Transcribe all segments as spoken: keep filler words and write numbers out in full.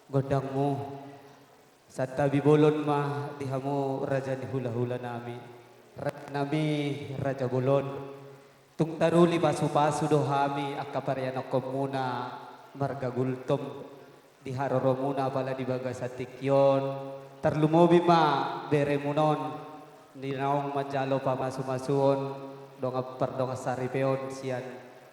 Gondangmu, santabi bolon ma di hamu raja ni hula-hula nami. Raja nami, raja bolon. Tung taruli pasu-pasu do hami angka parianonkonmuna marga Gultom di haroromuna apala di bagasan tingki on. Tarlumobi ma beremuna on di naung manjalo pamasu-masuon dongan pardongan saripeon sian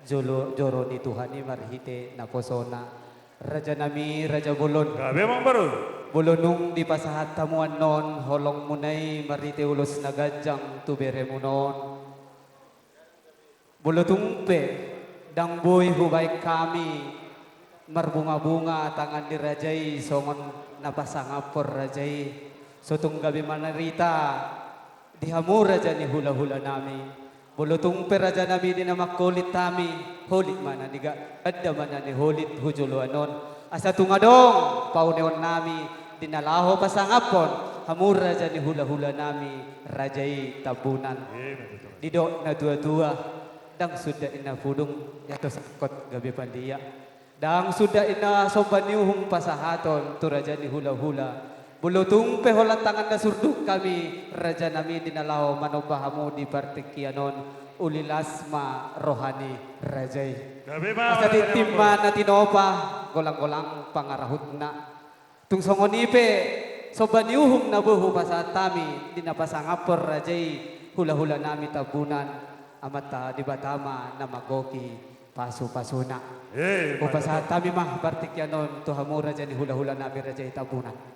jolo, joro ni Tuhan i marhite naposona. Raja nami, raja bolon. Gabe amang boru. Molo nunga dipasahat hamu annon holongmuna i marhite ulos na ganjang tu beremuna on. Molo tung pe ndang boi hubaen hami marbunga-bunga tangan ni raja i songon na pasangaphon raja i, so tung gabe manarita di hamu raja ni hula-hula nami. Molo tung pe raja nami di na mangholit hami, holit ma na niga, ganda ma na niholit hu joloan on. Asa tung adong pauneon nami di na laho pasangaphon hamu raja ni hula-hula nami, raja i Tambunan. Didok na tua-tua, ndang suda inna pudung, ia to sangkot gabe palia. Ndang suda inna somba ni uhum pasahaton tu raja ni hula-hula. Molo tung pe holan tangan na surduk hami, raja nami, di na laho manomba hamu di partingkian on, uli las ma roha ni raja i. Asa tintin ma na tinopa, golang-golang pangarahutna. Tung songon i pe somba ni uhum na boi hupasahat hami di na pasangaphon raja i hula-hula nami Tambunan, Amanta Debata ma na manggohi pasu-pasuna. Hupasahat hami ma partingkian on tu hamu raja ni hula-hula nami, raja i Tambunan.